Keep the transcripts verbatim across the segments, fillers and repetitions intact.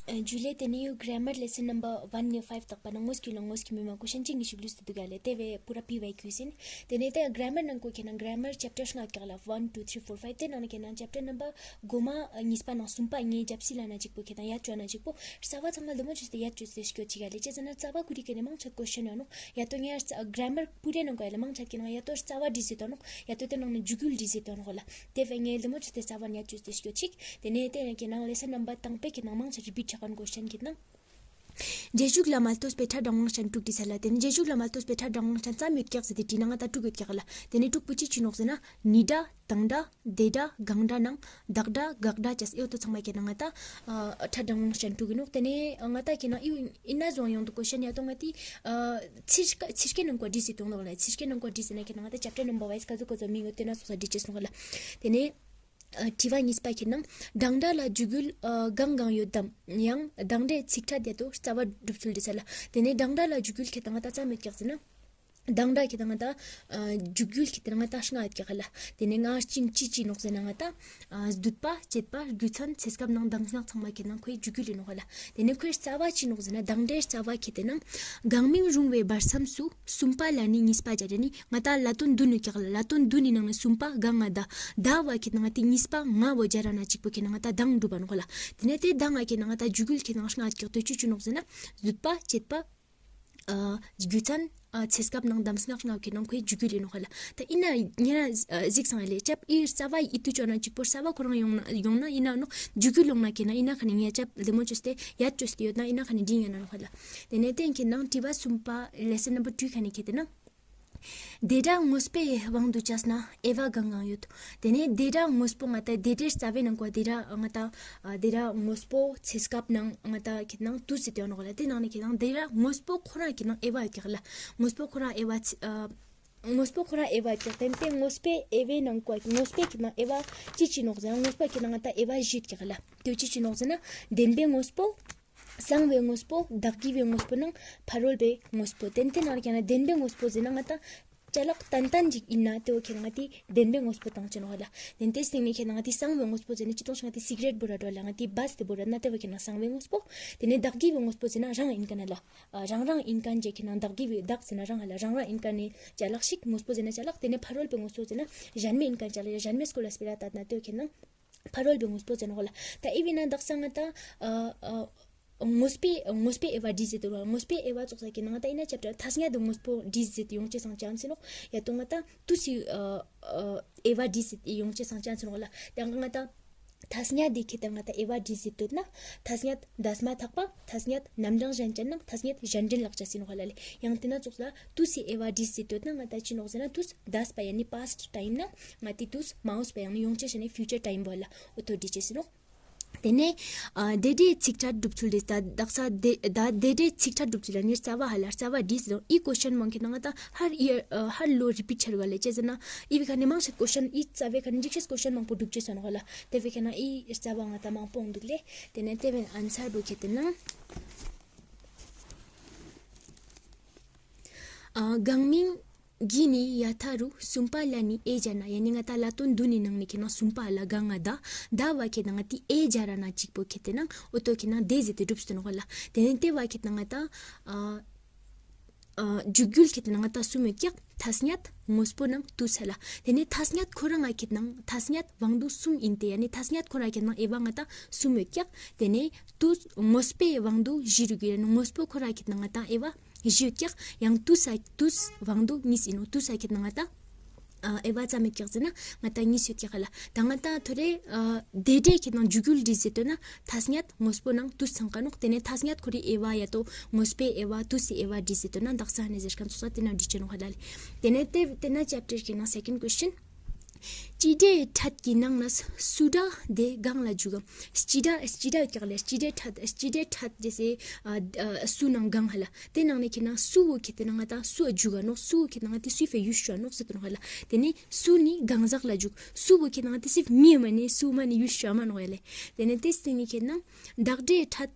ཨ་ཇུ་ལེ། ཏེ་ནེ་ཡོ་གྲ་མར་ལེ་སན་ནམ་བར་ཝན་ནེ་ཕའིབ་དག་པ་ནང་ངོས་ཀྱི་ལོང་ངོས་ཀྱི་མི་མ་ཀོ་ཤན་ཅིག་ངེ་ཞིག་ལུས་ཏེ་དུག་ག་ལེ། ཏེ་བོའེ་པུ་ར་པི་ཝའི་ཀྱུ་ཨིན། ཏེ་ནེ་ཏེ་གྲ་མར་ནང་ཀོ་ཁེ་ནང་གྲ་མར་ཅེབ་ཊར་ལྔ་ཀྱག་ལེ། ཝན་ཊུ་ཐྲི་ཕོར་ཕའིབ། ཏེ་ནང་ནེ་ཁེ་ནང་ཅེབ་ཊར་ནམ་བར་གོ་མ་ཉིས་པ་ནང་སུམ་པ་ངའེ་ཇབ་སི་ལ་ན་ཅིག་པོ་ཁེ་ནང་ཡ་ཅོ་ན་ཅིག་པོ་རྩ་བ་ཚང་མ་ལྡེ་མོ་ཅོས་ཏེ་ཡ་ཅོས་ཏེ་སྐྱོད་ཅིག་ག་ལེ། ཅི་ཟེར་ན་རྩ་བ་ཁུ་རི་ཀ་ནེ་མང་ཆེ་ཀོ་ཤན་ཡོང་ནོག། ཡ་ཏོ་ངའེ་གྲ་མར་པུ་རེ་ནང་ཀོ་ཡ་ལེ་མང་ཆེ་ཁེ་ནང་ཡ་ཏོ་རྩ་བ་བྲིས་ཏེ་ཡོད་ནོག། ཡ་ཏོ་ཏེ་ནང་ནེ་ཇུག་ཡུལ་བྲིས་ཏེ་ཡོད་ནོག་ལེ། ཏེ་བོའེ་ངའེ་ལྡེ་མོ་ཅོས་ཏེ་རྩ་བ་ཡ་ཅོས་ཏེ་སྐྱོད་ཅིག། ཏེ་ནེ་ཏེ་ནེ་ཁེ་ནང་ལེ་སན་ནམ་བར་དང་པོའེ་ཁེ་ནང་མང་ཆེ་རི་པིཊ་ཆ་ཁན་ཀོ་ཤན་ཁེ་ནང་རྗེས་འཇུག་ལ་མ་ལྟོས་པའི་ཕྲད་དང་དབང་ཅན་དྲུག་བྲིས་ས་ལེ། ཏེ་ནེ་རྗེས་འཇུག་ལ་མ་ལྟོས་པའི་ཕྲད་དང་དབང་ཅན་ཙམ་ཡོད་ཀྱག་ཟེར་ཏེ་བྲིས་ན་ང་ཏང་དྲུག་ཡོད་ཀྱག་ལེ། ཏེ་ནེ་དྲུག་པོ་ཅི་ཅི་ནོག་ཟེར་ན་ནི་སྒྲ། དང་སྒྲ། དེ་སྒྲ། གང་སྒྲ་ནང་བདག་སྒྲ། དགག་སྒྲ་ཅེས་ཨེ་ཡོ་ཏོ་ཚང་མ་ཁེ་ནང་ང་ཏང་ཨ་ཕྲད་དང་དབང་ཅན་དྲུག་ཨིན་ནོག། ཏེ་ནེ་ང་ཏང་ཁེ་ནང་ཨི་ཨིན་ན་བཟུང་ཡོང་དུག་ཀོ་ཤན་ཡ་ཏོ་ང་ཏི་ཨ་ཚིར་ཀ་ཚིར་ཀའེ་ནང་ཀོ་བྲིས་ཏེ་ཡོད་ནོག་ལེ། ཚིར་ཀའེ་ནང་ཀོ་བྲིས་ཏེ་ན་ཁེ་ནང་ང་ཏང་ཅེབ་ཊར་ནམ་བར་ཝའིས་ཀ་ཟུག་ཀ་ཟུག་མི་ཡོད་ཏེ་ན་སོགས་ས་བྲིས་ཅེས་ནོག་ལེ། ཏེ་ནེ་ཨ་དྲི་བ་ཉིས་པ་ཁེ་ནང་དང་སྒྲ་ལ་འཇུག་ཡུལ་ཨ་གང་གང་ཡོད་དམ། ཡང་དང་སྒྲའི་ཚིག་ཕྲད་ཡ་ཏོ་རྩ་བ་གྲུབ་ཚུལ་བྲིས་ས་ལེ། ཏེ་ནེ་དང་སྒྲ་ལ་འཇུག་ཡུལ་ཁེ་ཏང་ང་ཏང་ཙམ་ཡོད་ཀྱག་ཟེར་ན། དང་སྒྲ་ཁེ་ཏང་ང་ཏང་ཨ་འཇུག་ཡུལ་ཁེ་ཏང་ང་ཏང་ལྔ་ཡོད་ཀྱག་ལེ། ཏེ་ནེ་ལྔ་ཅི་ཅི་ཅི་ནོག་ཟེར་ན་ང་ཏང་ཨ་སྡུད་པ། བཅད་པ། རྒྱུ་མཚན། ཚེ་སྐབས་ནང་གདམས་ངག་ཚང་མ་ཁེ་ཏང་ཁོའི་འཇུག་ཡུལ་ཨིན་ནོག་ལེ། ཏེ་ནེ་ཁོའི་རྩ་བ་ཅི་ནོག་ཟེར་ན་དང་སྒྲའི་རྩ་བ་ཁེ་ཏེ་ན་གང་མིང་རུང་བའི་བར་མཚམས་སུ་སུམ་པ་ལ་ནི་གཉིས་པ་སྦྱར་ཏེ་ནི་ང་ཏང་ལ་དོན་བདུན་ཡོད་ཀྱག་ལེ། ལ་དོན་བདུན་ནི་ནང་ནེ་སུམ་པ་ག་ང་ད། ད་བོ་ཁེ་ཏང་ང་ཏི་གཉིས་པ་ང་བོ་སྦྱར་ན་ཅིག་པོ་ཁེ་ཏང་ང་ཏང་དང་གྲུབ་པ་ནོག་ལེ། ཏེ་ནེ་ཏེ་ད་ང་ཁེ་ཏང་ང་ཏང་འཇུག་ཡུལ་ཁེ་ཏང་ལྔ་ཡོད་ཀྱག། ཏེ་ཅི་ཅི་ནོག་ཟེར་ན་སྡུད་པ། བཅད་པ། ཨ་རྒྱུ་མཚན། ཨ་ཚེ་སྐབས་ནང་གདམས་ངག་ལྔ་བོ་ཁེ་ཏང་ཁོའི་འཇུག་ཡུལ་ཨིན་ནོག་ལེ། ཏ་ཨིན་ན་ཉེ་རང་གཟིགས་སང་ལེ་ཅབ་ཨི་རྩ་བ་ཨི་ཏུ་ཅོ་ན་ཅིག་པོ་རྩ་བ་ཁོ་རང་ཡོང་ན་ཡོང་ན་ཨིན་ན་ནོག། འཇུག་ཡུལ་ཡོང་ན་ཁེ་ཏང་ཨིན་ན་ཁ་ནེ་ཉེ་ཅབ་ལྡེ་མོ་ཅོས་ཏེ་ཡ་ཅོས་ཏེ་ཡོད་ན་ཨིན་ན་ཁ་ནེ་འདི་ཉན་ན་ནོག་ལེ། ཏེ་ནེ་ཏེ་ཁེ་ཏང་དྲི་བ་སུམ་པ་ལེ་སན་ནམ་བར་ཊུ་ཁ་ནེ་ཁེ་ཏེ་ན། དེ་སྒྲ་དངོས་པོའི་དབང་དུ་བྱས་ན་དབྱེ་བ་གང་གང་ཡོད། ཏེ་ནེ་དེ་སྒྲ་དངོས་པོ་ང་ཏང་དེ་སྒྲའི་རྩ་བའི་ནང་ཀོ་དེ་སྒྲ་ང་ཏང་ཨ་དེ་སྒྲ་དངོས་པོ་ཚེ་སྐབས་ནང་ང་ཏང་ཁེ་ཏང་དུས་སི་ཏེ་ཡོད་ནོག་ལེ། ཏེ་ནང་ནེ་ཁེ་ཏང་དེ་སྒྲ་དངོས་པོ་ཁོ་རང་ཁེ་ཏང་དབྱེ་བ་ཡོད་ཀྱག་ལེ། དངོས་པོ་ཁོ་རང་དབྱེ་བ་ཚེ་ཨ་དངོས་པོ་ཁོ་རང་དབྱེ་བ་ཡོད་ཀྱག། ཏེ་ནེ་དངོས་པོའི་དབྱེ་བའི་ནང་ཀོ་དངོས་པོའི་ཁེ་ཏང་དབྱེ་བ་ཅི་ཅི་ནོག་ཟེར་ན་དངོས་པོ་ཁེ་ཏང་ང་ཏང་དབྱེ་བ་བཞི་ཡོད་ཀྱག་ལེ། ཏེ་ཅི་ཅི་ནོག་ཟེར་ན་བདེན་པའི་དངོས་པོ། གསང་བའི་དངོས་པོ། བདག་གི་བའི་དངོས་པོ་ནང་ཕ་རོལ་པའི་དངོས་པོ། ཏེ་ནེ་ཏེ་ནང་ཁེ་ཏང་བདེན་པའི་དངོས་པོ་ཟེར་ན་ང་ཏང་ཅ་ལག་ཏན་ཏན་ཅིག་ཨིན་ན་ཏེ་བོ་ཁེ་ཏང་ང་ཏི་བདེན་པའི་དངོས་པོ་ཏང་ཅེས་ནོག་ལེ། ཏེ་ནེ་ཏེ་སྟིང་ནེ་ཁེ་ཏང་ང་ཏི་གསང་བའི་དངོས་པོ་ཟེར་ན་ཅི་ཏོང་ཞིག་ང་ཏི་སི་ག་རེཊ་བོར་ར་འགྲོ་ལེ་ང་ཏི་བཱས་ཏེ་བོར་ར་ན་ཏེ་བོ་ཁེ་ཏང་གསང་བའི་དངོས་པོ། ཏེ་ནེ་བདག་གི་བའི་དངོས་པོ་ཟེར་ན་རང་ཨིན་ཁན་ལ་ཨ་རང་རང་ཨིན་ཁན་ཅེས་ཁེ་ཏང་བདག་གི་བའི་བདག་ཟེར་ན་རང་ལ་རང་རང་ཨིན་ཁན་ནི་ཅ་ལག་ཞིག། དངོས་པོ་ཟེར་ན་ཅ་ལག། ཏེ་ནེ་ཕ་རོལ་པའི་དངོས་པོ་ཟེར་ན་གཞན་མའི་ཨིན་ཁན་ཅ་ལག་གཞན་མའི་སྐོར་ལ་སྤེ་ར་ཏང་ན་ཏེ་བོ་ཁེ་ཏང་ཕ་རོལ་པའི་དངོས་པོ་ཟེར་ནོག་ལེ། ཏ་ཨི་བི་ན་དག་ས་ང་ཏང་ཨ་ཨ་དངོས་པོའི་དངོས་པོའི་དབྱེ་བ་བྲིས་ཟེར་དུག་ལེ། དངོས་པོའི་དབྱེ་བ་ཙོགས་ས་ཁེ་ཏང་ང་ཏང་ཨིན་ན་ཅབ་ཊར་ཐ་སྙད་དུ་དངོས་པོ་བྲིས་ཟེར་ཏེ་ཡོང་ཅེས་སང་ཅན་ཟེར་ནོག། ཡ་ཏོ་ང་ཏང་དུས་སི་ཨ་ཨ་དབྱེ་བ་བྲིས་ཟེར་ཏེ་ཡོང་ཅེས་སང་ཅན་ཟེར་ནོག་ལེ། ཏ་ང་ཏང་ཐ་སྙད་དེ་ཁེ་ཏང་ང་ཏང་དབྱེ་བ་བྲིས་ཟེར་དུག་ན་ཐ་སྙད་འདས་མ་ཐག་པ། ཐ་སྙད་རྣམ་གྲངས་གཞན་ཅན་ནང་ཐ་སྙད་གཞན་འདྲེན་ལག་ཆ་ཟེར་ནོག་ལེ། ཡང་ཏེ་ན་ཙོགས་ལ་དུས་སི་དབྱེ་བ་བྲིས་ཟེར་དུག་ན་ང་ཏང་ཅི་ནོག་ཟེར་ན་དུས་འདས་པ་ཡ་ནི་པཱསྟ་ཊའིམ་ནང་ང་ཏི་དུས་མ་འོངས་པ་ཡང་ནི་ཡོང་ཅེས་ཤ་ནི་ཕིའུ་ཅར་ཊའིམ་བོ་ལ་འོ་ཏོ་བྲིས་ཅེས་ཟེར་ནོག། ཏེ་ནེ་ཨ་དེ་སྒྲའི་ཚིག་ཕྲད་གྲུབ་ཚུལ་ལེ། ཏ་དག་ས་དེ་ཏ་དེ་སྒྲའི་ཚིག་ཕྲད་གྲུབ་ཚུལ་ལ་ནི་རྩ་བ་ཧ་ལ་རྩ་བ་བྲིས་ཟེར་ནོག། ཨི་ཀོ་ཤན་མང་ཁེ་ཏང་ང་ཏང་ཧར་ཡར་ཨ་ཧར་ལོ་རི་པིཊ་ཆ་རུག་ལེ། ཅི་ཟེར་ན་ཨི་བི་ཁ་ནེ་མང་ཆེ་ཀོ་ཤན་ཨི་རྩ་བའི་ཁ་ནེ་འཇིགས་ཤེས་ཀོ་ཤན་མང་པོ་གྲུབ་ཅེས་ཟེར་ནོག་ལེ། ཏེ་བོའི་ཁ་ནེ་ཨི་རྩ་བ་ང་ཏང་མང་པོ་འདུག་ལེ། ཏེ་ནེ་ཏེ་བོའི་ཨན་སར་བོ་ཁེ་ཏེ་ན། ཨ་གང་མིང་གི་ནི་ཡ་ཐ་རུ་སུམ་པ་ལ་ནི་དབྱེ་སྦྱར་ན། ཡ་ནི་ང་ཏང་ལ་དོན་བདུན་ནི་ནང་ནེ་ཁེ་ཏང་སུམ་པ་ལ་ག་ང་ད་ད་བོ་ཁེ་ཏང་ང་ཏི་དབྱེ་སྦྱར་ན་ཅིག་པོ་ཁེ་ཏེ་ན་འོ་ཏོ་ཁེ་ཏང་དེ་ཟེར་ཏེ་གྲུབ་སྟེ་ནོག་ལེ། ཏེ་ནེ་ཏེ་བོ་ཁེ་ཏང་ང་ཏང་ཨ་ཨ་འཇུག་ཡུལ་ཁེ་ཏེ་ན་ང་ཏང་གསུམ་ཡོད་ཀྱག། ཐ་སྙད་དངོས་པོ་ནང་དུས་ཧ་ལ། ཏེ་ནེ་ཐ་སྙད་ཁོ་རང་ང་ཁེ་ཏང་ཐ་སྙད་དབང་དུ་གསུམ་ཨིན་ཏེ། ཡ་ནི་ཐ་སྙད་ཁོ་རང་ཁེ་ཏང་དབྱེ་བ་ང་ཏང་གསུམ་ཡོད་ཀྱག། ཏེ་ནེ་དུས་དངོས་པོའི་དབང་དུ་བཞི་རུག་ཡོད། ཡ་ནི་དངོས་པོ་ཁོ་རང་ཁེ་ཏང་ང་ཏང་དབྱེ་བ་བཞི་ཡོད་ཀྱག། ཡང་དུས་ས་དུས་དབང་དུ་གཉིས་ཨིན་ནོག། དུས་ས་ཁེ་ཏང་ང་ཏང་ཨ་དབྱེ་བ་ཙམ་ཡོད་ཀྱག་ཟེར་ན་ང་ཏང་གཉིས་ཡོད་ཀྱག་ལེ། ཏ་ང་ཏང་ཐོ་རེ་ཨ་དེ་སྒྲའི་ཁེ་ཏང་འཇུག་ཡུལ་བྲིས་ཟེར་དོ་ན་ཐ་སྙད་དངོས་པོ་ནང་དུས་ཚང་ཀ་ནོག། ཏེ་ནེ་ཐ་སྙད་ཁོ་རི་དབྱེ་བ་ཡ་ཏོ་དངོས་པོའི་དབྱེ་བ་དུས་སི་དབྱེ་བ་བྲིས་ཟེར་དོ་ན་དག་ས་ཧ་ནེ་ཟེར་ཁན་ཙོགས་ས་ཏེ་ན་བྲིས་ཅེས་ནོག་ཧ་ལ་ལེ། ཏེ་ནེ་ཏེ་ཏེ་ན་ཅབ་ཊར་ཁེ་ཏང་སེ་ཀེན་ཌ་ཀོ་ཤན། སྤྱི་སྒྲའི་ཕྲད་ཀྱི་ནང་ནས་སུ་སྒྲ་དེ་གང་ལ་འཇུག་གམ། སྤྱི་སྒྲ་སྤྱི་སྒྲ་ཀྱག་ལེ། སྤྱི་སྒྲའི་ཕྲད་སྤྱི་སྒྲའི་ཕྲད་དེ་སེ་ཨ་ཨ་སུ་ནང་གང་ཧ་ལ། ཏེ་ནང་ནེ་ཁེ་ཏང་སུ་བོ་ཁེ་ཏེ་ན་ང་ཏང་སུ་འཇུག་ག་ནོག། སུ་བོ་ཁེ་ཏེ་ན་ང་ཏི་སུའི་ཕིའ་ཡུས་ཅོ་ནོག་ཟེར་དོ་ནོག་ཧ་ལ། ཏེ་ནེ་སུ་ནི་གང་ཟག་ལ་འཇུག། སུ་བོ་ཁེ་ཏེ་ན་ང་ཏི་སི་མི་མ་ནེ་སུ་མ་ནེ་ཡུས་ཅོ་མ་ནོག་ཡ་ལེ། ཏེ་ནེ་ཏེ་སྟིང་ནེ་ཁེ་ཏང་བདག་སྒྲའི་ཕྲད།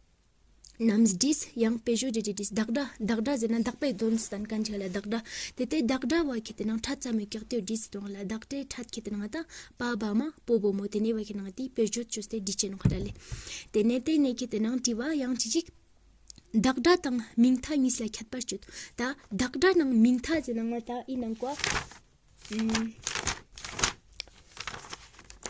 རྣམས་བྲིས། ཡང་དཔེ་བརྗོད་དེ་བྲིས། བདག་སྒྲ། བདག་སྒྲ་ཟེར་ན་བདག་པོའི་དོན་སྟན་ཁན་ཅིག་ལ་བདག་སྒྲ། ཏེ་ཏེ་བདག་སྒྲ་བོ་ཁེ་ཏེ་ནང་ཕྲད་ཙམ་མེད་ཀྱག་ཏེ་བྲིས་སྟོང་ལ། བདག་སྒྲའི་ཕྲད་ཁེ་ཏེ་ནང་ང་ཏ་པ་བ་མ་པོ་བོ་མོ། ཏེ་ནེ་བོ་ཁེ་ནང་ང་ཏི་དཔེ་བརྗོད་ཅོས་ཏེ་བྲིས་ཅེ་ནོག་ཧ་ལ་ལེ། ཏེ་ནེ་ཏེ་ནེ་ཁེ་ཏེ་ནང་དྲི་བ་ཡང་ཅི་ཅིག་བདག་སྒྲ་དང་མིང་མཐའ་གཉིས་ལ་ཁྱད་པར་ཅོད། ཏ་བདག་སྒྲ་ནང་མིང་མཐའ་ཟེར་ན་ང་ཏ་ཨི་ནང་ཀོ། ཨམ།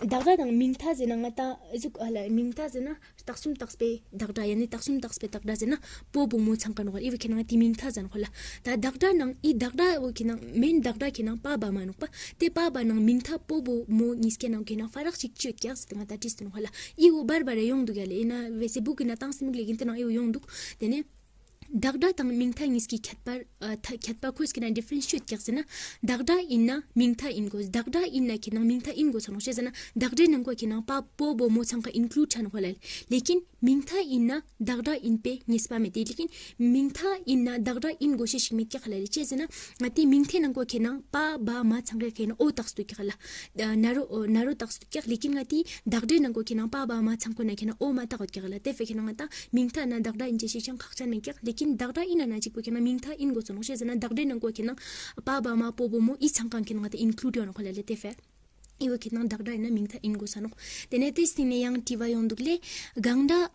བདག་སྒྲ་དང་མིང་མཐའ་ཟེར་ན་ང་ཏ་ཟུག་ཨ་ལ་མིང་མཐའ་ཟེར་ན་རྟགས་གསུམ་རྟགས་པའི་བདག་སྒྲ་ཡ་ནི་རྟགས་གསུམ་རྟགས་པའི་བདག་སྒྲ་ཟེར་ན་པོ་བོ་མོ་ཚང་ཀ་ནོག་ལེ། ཨི་བོ་ཁེ་ནང་ང་ཏི་མིང་མཐའ་ཟེར་ནོག་ལེ། ཏ་བདག་སྒྲ་ནང་ཨི་བདག་སྒྲ་བོ་ཁེ་ནང་མེན་བདག་སྒྲ་ཁེ་ནང་པ་བ་མ་ནོག་པ། ཏེ་པ་བ་ནང་མིང་མཐའ་པོ་བོ་མོ་གཉིས་ཀའི་ནང་ཁེ་ནང་ཕ་རག་ཅིག་ཅོ་ཀྱག་ཟེར་ཏེ་ང་ཏ་བྲིས་སྟོང་ལ། ཨི་བོ་བར་བར་ཡོང་དུག་ཡ་ལེ། ཨིན་ན་བེ་སི་བུག་གི་ནང་ཏང་སི་མིག་ལེ་གིན་ཏེ་ནང་ཨི་བོ་ཡོང་དུག། ཏེ་ནེ་བདག་སྒྲ་དང་མིང་མཐའ་གཉིས་ཀྱི་ཁྱད་པར་ཨ་ཐ་ཁྱད་པར་ཁོས་ཀྱི་ན་ཌིཕ་རེན་ཤི་ཨེཊ་ཀྱག་ཟེར་ན་བདག་སྒྲ་ཨིན་ན་མིང་མཐའ་ཨིན་གོས། བདག་སྒྲ་ཨིན་ན་ཁེ་ནང་མིང་མཐའ་ཨིན་གོས་ས་ནོག་ཅི་ཟེར་ན་བདག་སྒྲའི་ནང་ཀོ་ཁེ་ནང་པ་པོ་བོ་མོ་ཚང་ཀ་ཨིན་ཀླུཌ་ཆ་ནོག་ལེ། ལེ་ཀིན་མིང་མཐའ་ཨིན་ན་བདག་སྒྲ་ཨིན་པའི་ངེས་པ་མེད་དེ། ལེ་ཀིན་མིང་མཐའ་ཨིན་ན་བདག་སྒྲ་ཨིན་གོས་ཤེས་ཤིག་མེད་ཀྱག་ལ་ལེ། ཅི་ཟེར་ན་ང་ཏི་མིང་མཐའི་ནང་ཀོ་ཁེ་ནང་པ་བ་མ་ཚང་ཀ་ཁེ་ནང་ཨོ་ཏགས་དུག་ཀྱག་ལ། ན་རོ་ན་རོ་ཏགས་དུག་ཀྱག། ལེ་ཀིན་ང་ཏི་བདག་སྒྲའི་ནང་ཀོ་ཁེ་ནང་པ་བ་མ་ཚང་ཀོ་ན་ཁེ་ནང་ཨོ་མ་ཏགས་ཀྱག་ལ། ཏེ་ཕི་ཁེ་ནང་ང་ཏ་མིང་མཐའ་ན་བདག་སྒྲ་ཨིན་ཅེས་ཤིག་ཅང་ཁག་ཅན་མེད་ཀྱག། ལེ་ཀིན་བདག་སྒྲ་ཨིན་ན་ན་ཅིག་པོ་ཁེ་ནང་མིང་མཐའ་ཨིན་གོས་ས་ནོག་ཅི་ཟེར་ན་བདག་སྒྲའི་ནང་ཀོ་ཁེ་ནང་པ་བ་མ་པོ་བོ་མོ་ཨི་ཚང་ཀ་ཁེ་ནང་ང་ཏ་ཨིན་ཀླུཌ་ཡོང་ནོག་ལ་ལེ། ཏེ་ཕི་ཨི་བོ་ཁེ་ནང་བདག་སྒྲ་ཨིན་ན་མིང་མཐའ་ཨིན་གོས་ས་ནོག། ཏེ་ནེ་ཏེ་སྟིང་ནེ་ཡང་དྲི་བ་ཡོང་དུག་ལེ། གང་འདྲ།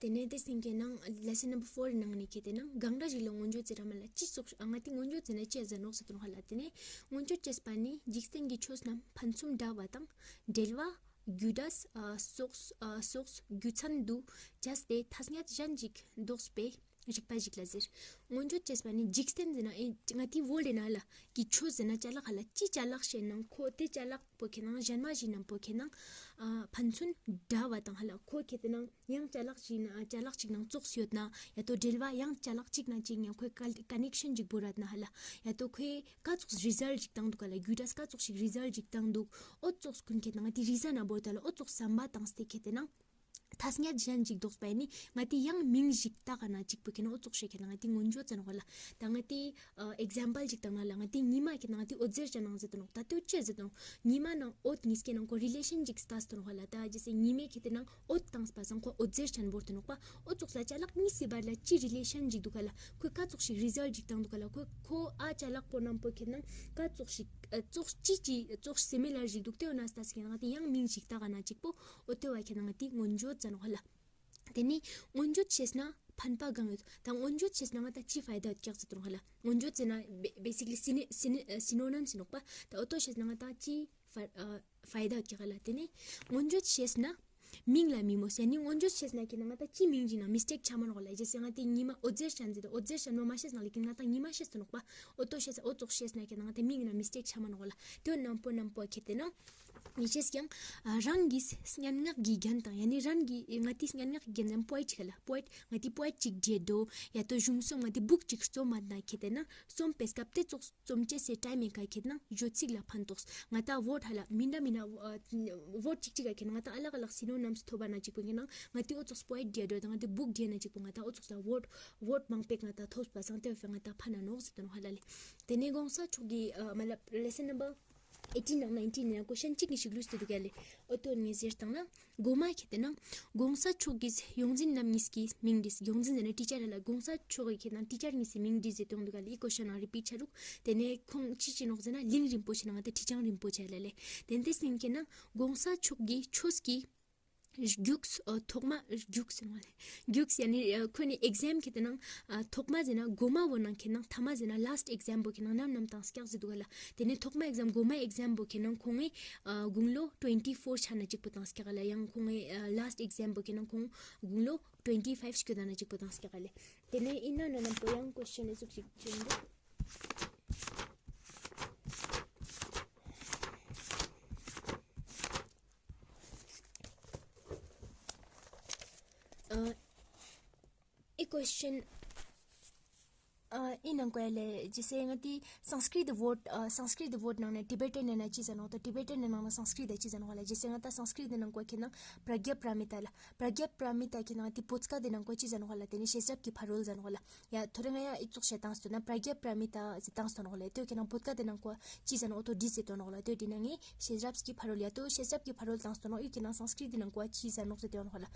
ཏེ་ནེ་ཏེ་སྟིང་ཁེ་ནང་ལེ་སན་ནམ་བར་ཕོར་ནང་ནེ་ཁེ་ཏེ་ནང་གང་འདྲ་ཞིག་ལ་མངོན་བརྗོད་ཟེར་ར་མ་ལ་ཅི་ཙོགས་ང་ཏི་མངོན་བརྗོད་ཟེར་ན་ཅི་ཟེར་ནོག་ཟེར་དུག་ཧ་ལ། ཏེ་ནེ་མངོན་བརྗོད་ཅེས་པ་ནི་འཇིག་རྟེན་གྱི་ཆོས་རྣམས་ཕན་ཚུན་འདྲ་བ་དང་འབྲེལ་བ་རྒྱུ་འབྲས་ཨ་སོགས་ཨ་སོགས་རྒྱུ་མཚན་དུ་བྱས་ཏེ་ཐ་སྙད་གཞན་ཞིག་འདོགས་པའི་རིག་པ་ཞིག་ལ་ཟེར། མངོན་བརྗོད་ཅེས་པ་ནི་འཇིག་རྟེན་ཟེར་ན་ཨེ་ང་ཏི་བོ་ལེ་ན་ལ་གི་ཆོས་ཟེར་ན་ཅ་ལག་ཧ་ལ་ཅི་ཅ་ལག་ཤེས་ནང་ཁོ་ཏེ་ཅ་ལག་པོ་ཁེ་ནང་ཞན་མ་ཞིག་ནང་པོ་ཁེ་ནང་ཨ་ཕན་ཚུན་འདྲ་བ་དང་ཧ་ལ་ཁོ་ཁེ་ཏེ་ནང་ཡང་ཅ་ལག་ཅིག་ན་ཅ་ལག་ཅིག་ནང་ཙོགས་ཡོད་ན་ཡ་ཏོ་འབྲེལ་བ་ཡང་ཅ་ལག་ཅིག་ན་ཅིག་ཡང་ཁོའི་ཀ་ཀ་ནེག་ཤན་ཅིག་བོར་རད་ན་ཧ་ལ་ཡ་ཏོ་ཁོའི་ཀ་ཙོགས་རི་ཟལ་ཅིག་བཏང་དུག་ག་ལ་རྒྱུ་འབྲས་ཀ་ཙོགས་ཤིག་རི་ཟལ་ཅིག་བཏང་དུག། འོ་ཙོགས་ཀུན་ཁེ་ཏེ་ནང་ང་ཏི་རི་ཟལ་ན་བོར་ད་ལ་འོ་ཙོགས་བསམ་པ་བཏང་སྟེ་ཁེ་ཏེ་ནང་ཐ་སྙད་གཞན་ཞིག་འདོགས་པ་ནི་ང་ཏི་ཡང་མིང་ཞིག་བཏགས་ན་ཅིག་པོ་ཁེ་ནང་འོ་ཙོགས་ཤིག་ཁེ་ནང་ང་ཏི་མངོན་བརྗོད་ཟེར་ནོག་ལ། ད་ང་ཏི་ཨེག་ཛམ་པལ་ཅིག་བཏང་ན་ལ་ང་ཏི་ཉི་མ་ཁེ་ནང་ང་ཏི་འོད་ཟེར་ཅན་ནང་ཟེར་དུ་ནོག། ད་ཏེ་ཅི་ཟེར་དུ་ནོག། ཉི་མ་ནང་འོད་གཉིས་ཀའི་ནང་ཁོ་རི་ལེ་ཤན་ཅིག་ལྟས་དུ་ནོག་ལ། ད་ཅི་སེ་ཉི་མའི་ཁེ་ཏེ་ནང་འོད་བཏངས་པ་སང་ཁོ་འོད་ཟེར་ཅན་བོར་དུ་ནོག་པ། འོ་ཙོགས་ལ་ཅ་ལག་གཉིས་སི་བར་ལ་ཅི་རི་ལེ་ཤན་ཅིག་དུག་ག་ལ། ཁོའི་ཀ་ཙོགས་ཤིག་རི་ཟལ་ཅིག་བཏང་དུག་ག་ལ། ཁོ་ཁོ་ཨ་ཅ་ལག་པོ་རྣམ་པོ་ཁེ་ནང་ཀ་ཙོགས་ཤིག་ཨ་ཙོགས་ཅི་ཅི་ཙོགས་སི་མི་ལར་ཞིག་དུག། ཏེ་འོ་ན་ལྟས་ཁེ་ནང་ང་ཏི་ཡང་མིང་ཞིག་བཏགས་ན་ཅིག་པོ་འོ་ཏེ་བ་ཁེ་ནང་ང་ཏི་མངོན་བརྗོད་ཟེར་ནོག་ལ། ཏེ་ནེ་མངོན་བརྗོད་ཤེས་ན་ཕན་པ་གང་ཡོད། ད་མངོན་བརྗོད་ཤེས་ན་ང་ཏ་ཅི་ཕའི་ད་ཡོད་ཀྱག་ཟེར་དུ་ནོག་ལ། མངོན་བརྗོད་ཟེར་ན་བེ་སིག་ལི་སི་ནི་སི་ནི་སི་ནོ་ནིམ་ཟེར་ནོག་པ། ད་འོ་ཏོ་ཤེས་ན་ང་ཏ་ཅི་ཕ་ཨ་ཕའི་ད་ཡོད་ཀྱག་ལ། ཏེ་ནེ་མངོན་བརྗོད་ཤེས་ན་མིང་ལ་མི་མོ་ཟེར་ནི་མངོན་བརྗོད་ཤེས་ན་ཁེ་ནང་ང་ཏ་ཅི་མིང་ཅིག་ནང་མིས་ཊེག་ཆ་མ་ནོག་ལ། ཅི་སེ་ང་ཏི་ཉི་མ་འོད་ཟེར་ཅན་ཟེར་ཏེ་འོད་ཟེར་ཅན་མོ་མ་ཤེས་ན་ལེ་ཀིན་ང་ཏ་ཉི་མ་ཤེས་དུ་ནོག་པ། འོ་ཏོ་ཤེས་འོ་ཙོགས་ཤེས་ན་ཁེ་ནང་ང་ཏ་མིང་ནང་མིས་ཊེག་ཆ་མ་ནོག་ལ། ཏེ་འོ་རྣམ་པོ་རྣམ་པོ་ཁེ་ཏེ་ནང་ངེ་ཤེས་ཀྱང་ཨ་རང་གི་སྙན་ངག་གི་རྒྱན་དང་ཡ་ནི་རང་གི་ང་ཏི་སྙན་ངག་གི་རྒྱན་ཙམ་པོ་ཨེཊ་ཅིག་ལ་པོ་ཨེཊ་ང་ཏི་པོ་ཨེཊ་ཅིག་བྲིས་དོ་ཡ་ཏོ་གཞུང་རྩོམ་ང་ཏི་བུག་ཅིག་རྩོམ་མ་ན་ཁེ་ཏེ་ནང་རྩོམ་པའི་སྐབས་ཏེ་ཙོགས་རྩོམ་ཅེས་སི་ཊའིམ་མེ་ཀ་ཁེ་ཏེ་ནང་བརྗོད་ཚིག་ལ་ཕན་ཐོགས། ང་ཏ་ཝོརྡ་ཧ་ལ་མི་འདྲ་མི་འདྲ་ཝོརྡ་ཅིག་ཅིག་ག་ཁེ་ནང་ང་ཏ་ཨ་ལག་ཨ་ལག་སི་ནོ་ནིམས་ཐོབ་པ་ན་ཅིག་པོ་ཁེ་ནང་ང་ཏི་འོ་ཙོགས་པོ་ཨེཊ་བྲིས་དོ་ད་ང་ཏི་བུག་བྲིས་ན་ཅིག་པོ་ང་ཏ་འོ་ཙོགས་ལ་ཝོརྡ་ཝོརྡ་མང་པོ་ང་ཏ་ཐོབ་པ་སང་ཏེ་བོ་ང་ཏ་ཕན་ན་ནོག་ཟེར་དུ་ནོག་ཧ་ལ་ལེ། ཏེ་ནེ་གོང་ས་མཆོག་གི་ཨ་མ་ལབ་ལེ་སན་ནམ་བར་ཨེ་ཊིན་ནང་ནའིན་ཊིན་ནང་ཀོ་ཤན་ཅིག་ནི་ཞིག་ལུས་ཏེ་དུག་ག་ལེ། འོ་ཏོ་ངེ་ཟེར་ཏང་ན་གོ་མ་ཁེ་ཏེ་ནང་གོང་ས་མཆོག་གི་ཡོངས་འཛིན་རྣམ་གཉིས་ཀྱི་མིང་བྲིས། ཡོངས་འཛིན་ཟེར་ན་ཊི་ཅར་ཧ་ལ། གོང་ས་མཆོག་གི་ཁེ་ནང་ཊི་ཅར་གཉིས་སི་མིང་བྲིས་ཟེར་ཏེ་ཡོང་དུག་ག་ལེ། ཨི་ཀོ་ཤན་ནང་རི་པིཊ་ཆ་རུག། ཏེ་ནེ་ཁོང་ཅི་ཅི་ནོག་ཟེར་ན་གླིང་རིན་པོ་ཆེ་ནང་ང་ཏ་ཁྲི་བྱང་རིན་པོ་ཆེ་ལ་ལེ། ཏེ་ནེ་ཏེ་སྟིང་ཁེ་ནང་གོང་ས་མཆོག་གི་ཆོས་ཀྱི་རྒྱུགས་ཨ་ཐོག་མ་རྒྱུགས་ཟེར་ནོག་ལེ། རྒྱུགས་ཡ་ནི་ཨ་ཁོ་ནི་ཨེག་ཛམ་ཁེ་ཏེ་ནང་ཨ་ཐོག་མ་ཟེར་ན་གོ་མ་བོ་ནང་ཁེ་ནང་ཐ་མ་ཟེར་ན་ལཱསྟ་ཨེག་ཛམ་བོ་ཁེ་ནང་ནམ་ནམ་ཏང་སྐྱག་ཟེར་དུག་ག་ལ། ཏེ་ནེ་ཐོག་མ་ཨེག་ཛམ་གོ་མ་ཨེག་ཛམ་བོ་ཁེ་ནང་ཁོང་ངི་ཨ་དགུང་ལོ་ཊུ་ཝེན་ཊི་ཕོར་ཆ་ན་ཅིག་པོ་ཏང་སྐྱག་ག་ལ། ཡང་ཁོང་ངི་ཨ་ལཱསྟ་ཨེག་ཛམ་བོ་ཁེ་ནང་ཁོང་དགུང་ལོ་ཊུ་ཝེན་ཊི་ཕའིབ་སྐྱོད་ད་ན་ཅིག་པོ་ཏང་སྐྱག་ག་ལེ། ཏེ་ནེ་ཨིན་ན་ནོ་ནམ་པོ་ཡང་ཀོ་ཤན་ཨི་ཟུག་ཅིག་ཅི་ཡོང་དུག། ཨ་ཨི་ཀོ་ཤན་ཨ་ཨི་ནང་ཀོ་ཡ་ལེ། ཇེ་སེ་ང་ཏི་སཾསྐྲྀཏ་ཝོརྡ་ཨ་སཾསྐྲྀཏ་ཝོརྡ་ནང་ནེ་ཊི་བེ་ཊན་ནེ་ན་ཅི་ཟེར་ནོག་ཏ་ཊི་བེ་ཊན་ནང་ནེ་སཾསྐྲྀཏ་ཅི་ཟེར་ནོག་ལ། ཇེ་སེ་ང་ཏ་སཾསྐྲྀཏ་ནང་ཀོ་ཁེ་ནང་པྲ་གྱ་པྲ་མི་ཏ་ལ། པྲ་གྱ་པྲ་མི་ཏ་ཁེ་ནང་ཏི་བོད་སྐད་ཏེ་ནང་ཀོ་ཅི་ཟེར་ནོག་ལ། ཏེ་ནེ་ཤེས་རབ་ཀྱི་ཕ་རོལ་ཟེར་ནོག་ལ། ཡ་ཐོ་རེ་ང་ཡ་ཨི་ཙོགས་ཤད་ཏང་སྟོ་ན་པྲ་གྱ་པྲ་མི་ཏ་ཟེར་ཏང་སྟོ་ནོག་ལེ། ཏེ་ཁེ་ནང་བོད་སྐད་ཏེ་ནང་ཀོ་ཅི་ཟེར་ནོག་ཏོ་བྲིས་ཟེར་ཏོ་ནོག་ལེ། ཏེ་བྲིས་ན་ངས་ཤེས་རབ་ཀྱི་ཕ་རོལ་ཡ་ཏོ་ཤེས་རབ་ཀྱི་ཕ་རོལ་ཏང་སྟོ་ནོག། ཨི་ཁེ་ནང་སཾསྐྲྀཏ་ཏེ་ནང་ཀོ་ཅི་ཟེར་ནོག་ཟེར་ཏོ་ནོག་ལེ།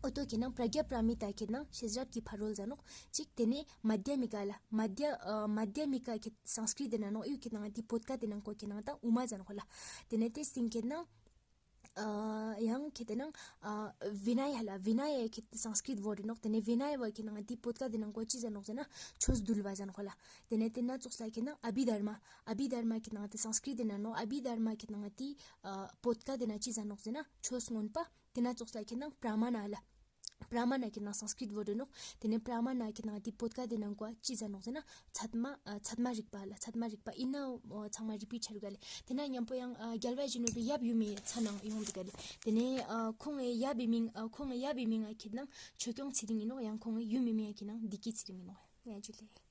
འོ་ཏོ་ཁེ་ནང་པྲ་ཛྙཱ་པཱ་ར་མི་ཏཱ་ཁེ་ནང་ཤེས་རབ་ཀྱི་ཕ་རོལ་ཟེར་ནོག་ཅིག། ཏེ་ནེ་མ་དྷྱ་མི་ཀ་ལ། མ་དྷྱ་ཨ་མ་དྷྱ་མི་ཀ་ཁེ་སཾསྐྲྀཏ་ཏེ་ནང་ནོག། ཡུ་ཁེ་ནང་ཏེ་བོད་སྐད་ཏེ་ནང་ཀོ་ཁེ་ནང་ཏ་ཨུ་མ་ཟེར་ནོག་ཧ་ལ། ཏེ་ནེ་ཏེ་སྟིང་ཁེ་ནང་ཨ་ཡང་ཁེ་ཏེ་ནང་ཨ་བི་ནཱ་ཡ་ཧ་ལ། བི་ནཱ་ཡ་ཁེ་སཾསྐྲྀཏ་ཝརཌ་ཏེ་ནོག། ཏེ་ནེ་བི་ནཱ་ཡ་བོ་ཁེ་ནང་ཏེ་བོད་སྐད་ཏེ་ནང་ཀོ་ཅི་ཟེར་ནོག་ཟེར་ན་ཆོས་འདུལ་བ་ཟེར་ནོག་ཧ་ལ། ཏེ་ནེ་ཏེ་ན་ཙོགས་ལ་ཁེ་ནང་ཨ་བྷི་དྷརྨ། ཨ་བྷི་དྷརྨ་ཁེ་ནང་ཏེ་སཾསྐྲྀཏ་ཏེ་ནང་ནོག། ཨ་བྷི་དྷརྨ་ཁེ་ནང་ཏེ་ཨ་བོད་སྐད་ཏེ་ནང་ཅི་ཟེར་ནོག་ཟེར་ན་ཆོས་མངོན་པ། ཏེ་ན་ཙོགས་ལ་ཁེ་ནང་པྲ་མ་ཎ་ལ། པྲ་མ་ཎ་ཁེ་ནང་སཾསྐྲྀཏ་ཝརཌ་ཏེ་ནོག། ཏེ་ནེ་པྲ་མ་ཎ་ཁེ་ནང་ཏེ་བོད་སྐད་ཏེ་ནང་ཀོ་ཅི་ཟེར་ནོག་ཟེར་ན་ཚད་མ་ཨ་ཚད་མ་རིག་པ་ལ། ཚད་མ་རིག་པ་ཨིན་ན་འོ་ཚང་མ་རི་པིཊ་ཆ་རུག་ག་ལེ། ཏེ་ན་ཉམ་པོ་ཡང་ཨ་རྒྱལ་བ་ཡིད་བཞིན་ནོར་བུའི་ཡབ་ཡུམ་མི་ཚ་ནང་ཡོང་འདུག་ག་ལེ། ཏེ་ནེ་ཨ་ཁོང་ངི་ཡབ་བི་མིང་ཨ་ཁོང་ངི་ཡབ་བི་མིང་ང་ཁེ་ནང་ཆོས་སྐྱོང་ཚེ་རིང་ཨིན་ནོག། ཡང་ཁོང་ངི་ཡུམ་མི་མིང་ང་ཁེ་ནང་བདེ་སྐྱིད་ཚེ་རིང་ཨིན་ནོག། ཡ་ཇུ་ལེ།